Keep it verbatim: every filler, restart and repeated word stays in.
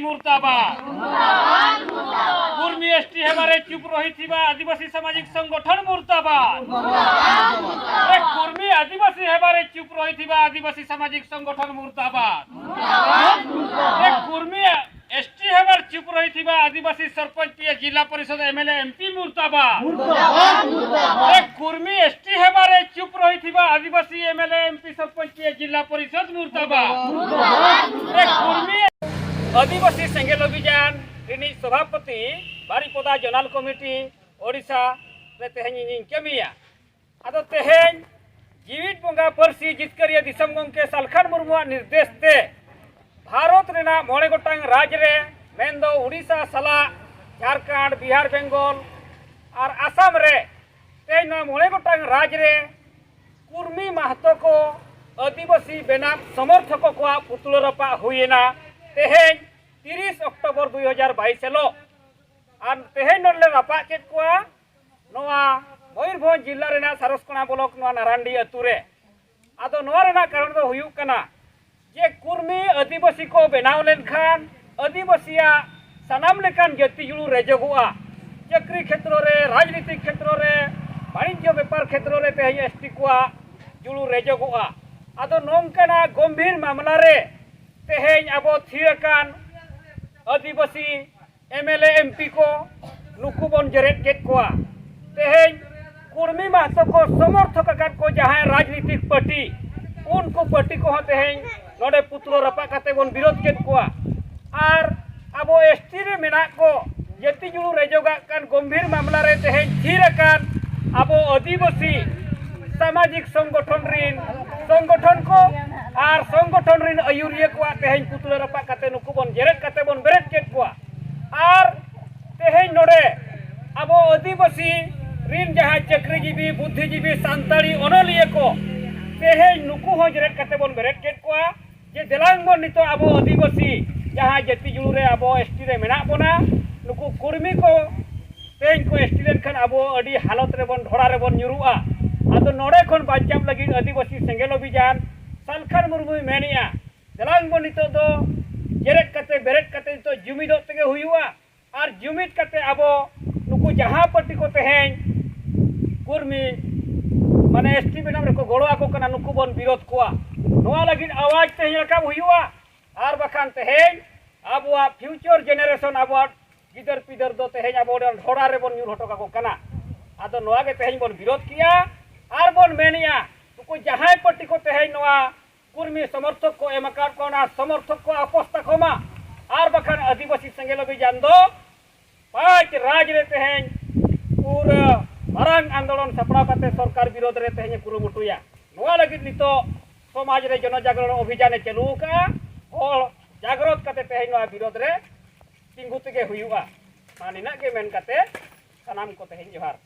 ମୁର୍ଦ୍ଦାବାଦ। Kurmi ST ହେବାରେ ଚୁପ୍ ରହିଥିବା ଆଦିବାସୀ ସାମାଜିକ ସଂଗଠନ ମୁର୍ଦ୍ଦାବାଦ। ଏ କୁର୍ମୀ ଆଦିବାସୀ ହେବାରେ ଚୁପ୍ ରହିଥିବା ଆଦିବାସୀ ସାମାଜିକ ସଂଗଠନ ମୁର୍ଦ୍ଦାବାଦ। ଏ କୁର୍ମୀ ଏସ୍ଟି ହେବାରେ ଚୁପ୍ ରହିଥିବା ଆଦିବାସୀ ସରପଞ୍ଚ, ଜିଲ୍ଲା ପରିଷଦ, ଏମ୍ଏଲ୍ଏ, ଏମ୍ପି ମୁର୍ଦ୍ଦାବାଦ। ଏ କୁର୍ମୀ ଏସ୍ଟି ହେବାରେ ଚୁପ୍ ରହିଥିବା ଆଦିବାସୀ ଏମ୍ଏଲ୍ଏ, ଏମ୍ପି, ସରପଞ୍ଚ, ଜିଲ୍ଲା ପରିଷଦ ମୁର୍ଦ୍ଦାବାଦ। ଏ କୁର୍ମୀ ᱟᱹᱫᱤᱵᱟᱹᱥᱤ ᱥᱮᱸᱜᱮᱞ ᱚᱵᱷᱤᱡᱟᱱ ᱨᱤᱱᱤᱡ ᱥᱚᱵᱷᱟᱯᱚᱛᱤ, ᱵᱟᱨᱤᱯᱚᱫᱟ ᱡᱚᱱᱟᱞ ᱠᱚᱢᱤᱴᱤ, ᱳᱰᱤᱥᱟ ᱨᱮ ᱛᱮᱦᱮᱧ ᱤᱧᱤᱧ ᱠᱟᱹᱢᱤᱭᱟ᱾ ᱟᱫᱚ ᱛᱮᱦᱮᱧ ᱡᱤᱣᱤᱫ ᱵᱚᱸᱜᱟ ᱯᱟᱹᱨᱥᱤ ᱡᱤᱛᱠᱟᱹᱨᱤᱭᱟᱹ ᱫᱤᱥᱚᱢ ᱜᱚᱢᱠᱮ ᱥᱟᱞᱠᱷᱟᱱ ᱢᱩᱨᱢᱩᱣᱟᱜ ᱱᱤᱨᱫᱮᱥ ᱛᱮ ᱵᱷᱟᱨᱚᱛ ᱨᱮᱱᱟᱜ ᱢᱚᱬᱮ ᱜᱚᱴᱟᱝ ᱨᱟᱡᱽ ᱨᱮ, ᱢᱮᱱᱫᱚ ᱳᱰᱤᱥᱟ ᱥᱟᱞᱟᱜ ᱡᱷᱟᱲᱠᱷᱚᱸᱰ, ᱵᱤᱦᱟᱨ, ᱵᱮᱝᱜᱚᱞ ᱟᱨ ᱟᱥᱟᱢ ᱨᱮ, ᱛᱮᱦᱮᱧ ᱱᱚᱣᱟ ᱢᱚᱬᱮ ᱜᱚᱴᱟᱝ ᱨᱟᱡᱽ ᱨᱮ ᱠᱩᱨᱢᱤ ᱢᱟᱦᱛᱚ ᱠᱚ ᱟᱹᱫᱤᱵᱟᱹᱥᱤ ᱵᱮᱱᱟᱣ ᱥᱚᱢᱚᱨᱛᱷᱚᱠ ᱠᱚᱣᱟᱜ ᱯᱩᱛᱲᱟᱹ ᱨᱟᱯᱟᱜ ᱦᱩᱭᱮᱱᱟ᱾ ᱛᱮᱦᱮᱧ ᱛᱤᱨᱤᱥ ᱚᱠᱴᱳᱵᱚᱨ ᱫᱩᱭ ᱦᱟᱡᱟᱨ ᱵᱟᱭᱤᱥ ᱦᱤᱞᱳᱜ᱾ ᱟᱨ ᱛᱮᱦᱮᱧ ᱱᱚᱰᱮ ᱞᱮ ᱨᱟᱯᱟᱜ ᱠᱮᱫ ᱠᱚᱣᱟ ᱱᱚᱣᱟ ᱢᱚᱭᱩᱨᱵᱷᱚᱸᱡᱽ ᱡᱤᱞᱟ ᱨᱮᱱᱟᱜ ᱥᱟᱨᱚᱥᱠᱚᱬᱟ ᱵᱞᱚᱠ ᱱᱚᱣᱟ ᱱᱟᱨᱟᱱᱰᱤ ᱟᱹᱛᱩ ᱨᱮ᱾ ᱟᱫᱚ ᱱᱚᱣᱟ ᱨᱮᱱᱟᱜ ᱠᱟᱨᱚᱱ ᱫᱚ ᱦᱩᱭᱩᱜ ᱠᱟᱱᱟ ᱡᱮ ᱠᱩᱨᱢᱤ ᱟᱹᱫᱤᱵᱟᱹᱥᱤ ᱠᱚ ᱵᱮᱱᱟᱣ ᱞᱮᱱᱠᱷᱟᱱ ᱟᱹᱫᱤᱵᱟᱹᱥᱤᱭᱟᱜ ᱥᱟᱱᱟᱢ ᱞᱮᱠᱟᱱ ᱡᱟᱹᱛᱤ ᱡᱩᱲᱩ ᱨᱮᱡᱚᱜᱚᱜᱼᱟ᱾ ᱪᱟᱹᱠᱨᱤ ᱠᱷᱮᱛᱨᱚ ᱨᱮ, ᱨᱟᱡᱽᱱᱤᱛᱤ ᱠᱷᱮᱛᱨᱚ ᱨᱮ, ᱵᱟᱹᱱᱤᱡᱽᱡᱚ ᱵᱮᱯᱟᱨ ᱠᱷᱮᱛᱨᱚ ᱨᱮ ᱛᱮᱦᱮᱧ ᱮᱥᱴᱤ ᱠᱚᱣᱟᱜ ᱡᱩᱲᱩ ᱨᱮᱡᱚᱜᱚᱜᱼᱟ᱾ ᱟᱫᱚ ᱱᱚᱝᱠᱟᱱᱟᱜ ᱜᱚᱢᱵᱷᱤᱨ ᱢᱟᱢᱞᱟ ᱨᱮ ᱛᱮᱦᱮᱧ ᱟᱵᱚ ᱛᱷᱤᱨ ᱟᱠᱟᱱ ᱟᱹᱫᱤᱵᱟᱹᱥᱤ ᱮᱢᱮᱞᱮ, ᱮᱢᱯᱤ ᱠᱚ, ᱱᱩᱠᱩ ᱵᱚᱱ ᱡᱮᱨᱮᱫ ᱠᱮᱫ ᱠᱚᱣᱟ᱾ ᱛᱮᱦᱮᱧ ᱠᱩᱲᱢᱤ ᱢᱟᱦᱛᱚ ᱠᱚ ᱥᱚᱢᱚᱨᱛᱷᱚᱠ ᱟᱠᱟᱫ ᱠᱚ ᱡᱟᱦᱟᱸᱭ ᱨᱟᱡᱽᱱᱤᱛᱤᱠ ᱯᱟᱨᱴᱤ, ᱩᱱᱠᱩ ᱯᱟᱨᱴᱤ ᱠᱚᱦᱚᱸ ᱛᱮᱦᱮᱧ ᱱᱚᱰᱮ ᱯᱩᱛᱲᱟᱹ ᱨᱟᱯᱟᱜ ᱠᱟᱛᱮ ᱵᱚᱱ ᱵᱤᱨᱳᱫ ᱠᱮᱫ ᱠᱚᱣᱟ᱾ ᱟᱨ ᱟᱵᱚ ᱮᱥᱴᱤ ᱨᱮ ᱢᱮᱱᱟᱜ ᱠᱚ, ᱡᱟᱹᱛᱤ ᱡᱩᱲᱩ ᱨᱮᱡᱚᱜᱟᱜ ᱠᱟᱱ ᱜᱚᱢᱵᱷᱤᱨ ᱢᱟᱢᱞᱟ ᱨᱮ ᱛᱮᱦᱮᱧ ᱛᱷᱤᱨ ᱟᱠᱟᱱ ᱟᱵᱚ ᱟᱹᱫᱤᱵᱟᱹᱥᱤ ᱥᱟᱢᱟᱡᱤᱠ ᱥᱚᱝᱜᱚᱴᱷᱚᱱ ᱨᱤᱱ ᱥᱚᱝᱜᱚᱴᱷᱚᱱ ᱠᱚ ᱟᱨ ᱥᱚᱝᱜᱚᱴᱷᱚᱱ ᱨᱤᱱ ᱟᱹᱭᱩᱨᱤᱭᱟᱹ ᱠᱚᱣᱟᱜ ᱛᱮᱦᱮᱧ ᱯᱩᱛᱲᱟᱹ ᱨᱟᱯᱟᱜ ᱠᱟᱛᱮ ᱱᱩᱠᱩ ᱵᱚᱱ ᱡᱮᱨᱮᱫ ᱠᱟᱛᱮ ᱵᱚᱱ ᱵᱮᱨᱮᱫ ᱠᱮᱫ ᱠᱚᱣᱟ᱾ ᱟᱨ ᱛᱮᱦᱮᱧ ᱱᱚᱰᱮ ᱟᱵᱚ ᱟᱹᱫᱤᱵᱟᱹᱥᱤ ᱨᱤᱱ ᱡᱟᱦᱟᱸᱭ ᱪᱟᱹᱠᱨᱤᱡᱤᱵᱤ, ᱵᱩᱫᱽᱫᱷᱤᱡᱤᱵᱤ, ᱥᱟᱱᱛᱟᱲᱤ ᱚᱱᱚᱞᱤᱭᱟᱹ ᱠᱚ, ᱛᱮᱦᱮᱧ ᱱᱩᱠᱩ ᱦᱚᱸ ᱡᱮᱨᱮᱫ ᱠᱟᱛᱮ ᱵᱚᱱ ᱵᱮᱨᱮᱫ ᱠᱮᱫ ᱠᱚᱣᱟ ᱡᱮ ᱫᱮᱞᱟᱝ ᱵᱚᱱ ᱱᱤᱛᱚᱜ ᱟᱵᱚ ᱟᱹᱫᱤᱵᱟᱹᱥᱤ ᱡᱟᱦᱟᱸ ᱡᱟᱹᱛᱤ ᱡᱩᱲᱩ ᱨᱮ ᱟᱵᱚ ᱮᱥᱴᱤ ᱨᱮ ᱢᱮᱱᱟᱜ ᱵᱚᱱᱟ, ᱱᱩᱠᱩ ᱠᱩᱲᱢᱤ ᱠᱚ ᱛᱮᱦᱮᱧ ᱠᱚ ᱮᱥᱴᱤ ᱞᱮᱱᱠᱷᱟᱱ ᱟᱵᱚ ᱟᱹᱰᱤ ᱦᱟᱞᱚᱛ ᱨᱮᱵᱚᱱ, ᱰᱷᱚᱲᱟ ᱨᱮᱵᱚᱱ ᱧᱩᱨᱩᱜᱼᱟ᱾ ᱟᱫᱚ ᱱᱚᱰᱮ ᱠᱷᱚᱱ ᱵᱟᱧᱪᱟᱣ ᱞᱟᱹᱜᱤᱫ ᱟᱹᱫᱤᱵᱟᱹᱥᱤ ᱥᱮᱸᱜᱮᱞ ᱚᱵᱷᱤᱡᱟᱱ ᱥᱟᱞᱠᱷᱟᱱ ᱢᱩᱨᱢᱩᱭ ᱢᱮᱱᱮᱜᱼᱟ, ᱫᱮᱞᱟᱝ ᱵᱚᱱ ᱱᱤᱛᱚᱜ ᱫᱚ ᱡᱮᱨᱮᱫ ᱠᱟᱛᱮ ᱵᱮᱨᱮᱫ ᱠᱟᱛᱮ ᱱᱤᱛᱚᱜ ᱡᱩᱢᱤᱫᱚᱜ ᱛᱮᱜᱮ ᱦᱩᱭᱩᱜᱼᱟ᱾ ᱟᱨ ᱡᱩᱢᱤᱫ ᱠᱟᱛᱮ ᱟᱵᱚ ᱱᱩᱠᱩ ᱡᱟᱦᱟᱸ ᱯᱟᱨᱴᱤ ᱠᱚ ᱛᱮᱦᱮᱧ ᱠᱩᱨᱢᱤ ᱢᱟᱱᱮ ᱮᱥ ᱴᱤ ᱵᱮᱱᱟᱣ ᱨᱮᱠᱚ ᱜᱚᱲᱚ ᱟᱠᱚ ᱠᱟᱱᱟ, ᱱᱩᱠᱩ ᱵᱚᱱ ᱵᱤᱨᱳᱫ ᱠᱚᱣᱟ᱾ ᱱᱚᱣᱟ ᱞᱟᱹᱜᱤᱫ ᱟᱣᱟᱡᱽ ᱛᱮᱦᱮᱧ ᱨᱟᱠᱟᱵ ᱦᱩᱭᱩᱜᱼᱟ᱾ ᱟᱨ ᱵᱟᱠᱷᱟᱱ ᱛᱮᱦᱮᱧ ᱟᱵᱚᱣᱟᱜ future generation, ᱟᱵᱚᱣᱟᱜ ᱜᱤᱫᱟᱹᱨ ᱯᱤᱫᱟᱹᱨ ᱫᱚ ᱛᱮᱦᱮᱧ ᱟᱵᱚ ᱰᱷᱚᱲᱟ ᱨᱮᱵᱚᱱ ᱧᱩᱨ ᱦᱚᱴᱚ ᱠᱟᱠᱚ ᱠᱟᱱᱟ᱾ ᱟᱫᱚ ᱱᱚᱣᱟ ᱜᱮ ᱛᱮᱦᱮᱧ ᱵᱚᱱ ᱵᱤᱨᱳᱫ ᱠᱮᱜᱼᱟ᱾ ᱟᱨ ᱵᱚᱱ ᱢᱮᱱᱮᱜᱼᱟ, ᱱᱩᱠᱩ ᱡᱟᱦᱟᱸᱭ ᱯᱟᱨᱴᱤ ᱠᱚ ᱛᱮᱦᱮᱧ ᱱᱚᱣᱟ ᱠᱩᱨᱢᱤ ᱥᱚᱢᱚᱨᱛᱷᱚᱠ ᱠᱚ ᱮᱢ ᱟᱠᱟᱫ ᱠᱚᱣᱟ, ᱚᱱᱟ ᱥᱚᱢᱚᱨᱛᱷᱚᱠ ᱠᱚ ᱟᱯᱚᱥ ᱛᱟᱠᱚ ᱢᱟ᱾ ᱟᱨ ᱵᱟᱠᱷᱟᱱ ᱟᱹᱫᱤᱵᱟᱹᱥᱤ ᱥᱮᱸᱜᱮᱞ ᱚᱵᱷᱤᱡᱟᱱ ᱫᱚ ᱯᱟᱸᱪ ᱨᱟᱡᱽ ᱨᱮ ᱛᱮᱦᱮᱧ ᱯᱩᱨᱟᱹ ᱢᱟᱨᱟᱝ ᱟᱱᱫᱳᱞᱚᱱ ᱥᱟᱯᱲᱟᱣ ᱠᱟᱛᱮ ᱥᱚᱨᱠᱟᱨ ᱵᱤᱨᱳᱫᱷ ᱨᱮ ᱛᱮᱦᱮᱧ ᱮ ᱠᱩᱨᱩᱢᱩᱴᱩᱭᱟ᱾ ᱱᱚᱣᱟ ᱞᱟᱹᱜᱤᱫ ᱱᱤᱛᱚᱜ ᱥᱚᱢᱟᱡᱽ ᱨᱮ ᱡᱚᱱᱚ ᱡᱟᱜᱽᱨᱚᱬ ᱚᱵᱷᱤᱡᱟᱱ ᱮ ᱪᱟᱹᱞᱩ ᱟᱠᱟᱫᱼᱟ᱾ ᱦᱚᱲ ᱡᱟᱜᱽᱨᱚᱛ ᱠᱟᱛᱮ ᱛᱮᱦᱮᱧ ᱱᱚᱣᱟ ᱵᱤᱨᱳᱫᱷ ᱨᱮ ᱛᱤᱸᱜᱩ ᱛᱮᱜᱮ ᱦᱩᱭᱩᱜᱼᱟ᱾ ᱢᱟ ᱱᱤᱱᱟᱹᱜ ᱜᱮ ᱢᱮᱱ ᱠᱟᱛᱮ ᱥᱟᱱᱟᱢ ᱠᱚ ᱛᱮᱦᱮᱧ ᱡᱚᱦᱟᱨ᱾